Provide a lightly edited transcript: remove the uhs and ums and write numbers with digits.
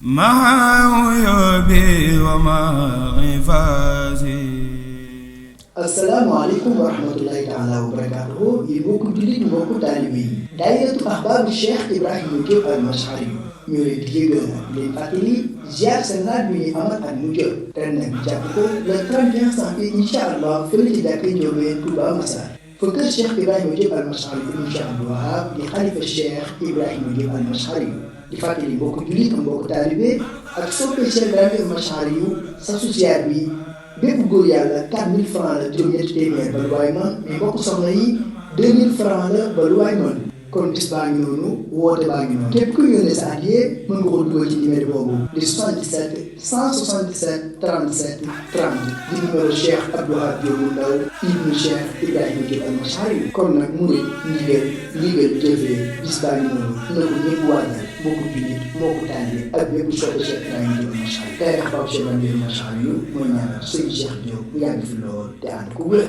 مع عيوبي ومع عفاسي. asalaamaaleykum wa rahmatullahi taala wa barakaatuhu yi mbokku jullit mbokku taalibe yi daayiratu ahbaabu Cheikh Ibrahima Diop al Mashari ñoo leen di yëgal ak leen fàttali ziar général bi ñuy amal at mu jot ren nag jàpp ko le 31 janvier incha allah fële ci jàkkee Ndiobène Touba Massar fa kër Cheikh Ibrahima Diop al Mashari ibn Cheikh Abdou Wahab di xalifa Cheikh Ibrahima Diop al Mashari di fàttali mbokku jullit mbokku taalibe ak soppe Cheikh Ibrahima al Mashari yu sa ziar bi bépp góor yàlla 4000 francs la juróom-ñetti téeméer ba lu waay man mais mbokk soxna yi 2000 francs la ba lu waay man kon bis baa ngi noonu woote baa ngi noonu képp ku yónnee sa addiya mën nga ko dugal ci numéro boobu di 77 177 37 30 di numéro Cheikh Abdou Wahab Diop Ndaw ibnu Cheikh Ibrahima Diop al Mashari kon nag mu ne ndigal jëfee bis baa ngi noonu na ko ñëpp waajal mbokku jullit mbokku taalibe ak bépp soppe Cheikh Ibrahima Diop al Mashari tey rek Pape Cheikh Ibrahima Diop al Mashari yu mooy ñaanal sëñ Cheikh Diop bu yàgg fi lool te ànd ko wér